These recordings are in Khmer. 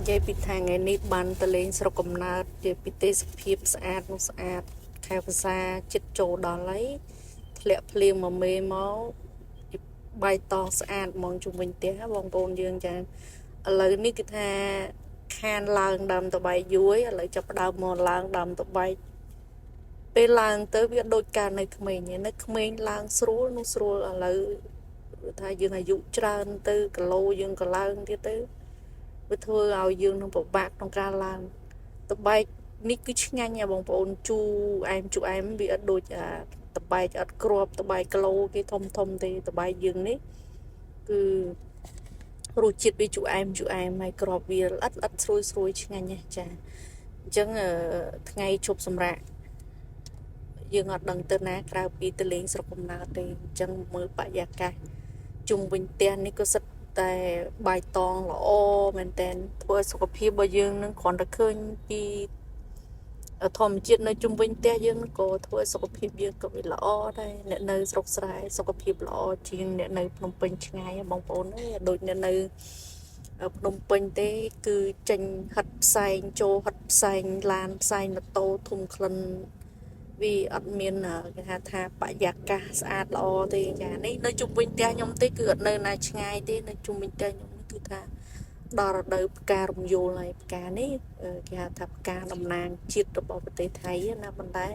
និយាយពីថាថ្ងៃនេះបានទៅលេងស្រុកកំណើតជាពីទេសភាពស្អាតនោះស្អាតខែវស្សាចិត្តចូលដល់ហើយធ្លាក់ភ្លៀងមកមេមកបាយតងស្អាតហ្មងជុំវិញផ្ទះបងប្អូនយើងចាឥឡូវនេះគឺថាខានឡើងដើមតបែកយួយឥឡូវចាប់ផ្ដើមមកឡើងដើមតបែកពេលឡើងទៅវាដូចកាលនៅក្មេងឯនៅក្មេងឡើងស្រួលនោះស្រួលឥឡូវថាយើងអាយុច្រើនទៅគីឡូយើងក៏ឡើងទៀតទៅ វាធ្វើឲ្យយើងនឹងពិបាកក្នុងការឡើងតបែកនេះគឺឆ្ងាញ់ហ่ะបងប្អូនជូរអែមជូរអែមវាអត់ដូចអាតបែកអត់គ្រាប់តបែកគីឡូគេធំធំទេតបែកយើងនេះគឺរសជាតិវាជូរអែមជូរអែមហើយគ្រាប់វាល្អិតល្អិតស្រួយស្រួយឆ្ងាញ់ណាស់ចាអញ្ចឹងថ្ងៃជប់សម្រាប់យើងអត់ដឹងទៅណាក្រៅពីទៅលេងស្រុកកំណើតទេអញ្ចឹងមើលបរិយាកាសជុំវិញផ្ទះនេះក៏សិតតែបាយតងល្អមែនតែនធ្វើឲ្យសុខភាពរបស់យើងនឹងគ្រាន់តែឃើញពីធម្មជាតិនៅជុំវិញផ្ទះយើងក៏ធ្វើឲ្យសុខភាពយើងក៏វាល្អដែរអ្នកនៅស្រុកស្រែសុខភាពល្អជាងអ្នកនៅភ្នំពេញឆ្ងាយបងប្អូនអើយដូចអ្នកនៅភ្នំពេញទេគឺចេញហិតផ្សែងចូលហិតផ្សែងឡានផ្សែងម៉ូតូធុំក្លិនវាអត់មានគេហៅថាបរិយាកាសស្អាតល្អទេចានេះនៅជុំវិញផ្ទះខ្ញុំទេគឺអត់នៅណាឆ្ងាយទេនៅជុំវិញផ្ទះខ្ញុំនេះគឺថាដល់រដូវផ្ការំយោលហើយផ្កានេះគេហៅថាផ្កាតំណាងជាតិរបស់ប្រទេសថៃណាប៉ុន្តែ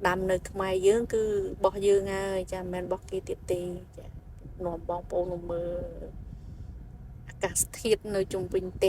ដាំនៅខ្មែរយើងគឺរបស់យើងហើយចាមិនមែនរបស់គេទៀតទេចានាំបងប្អូនមកមើលអាកាសធាតុនៅជុំវិញផ្ទះ។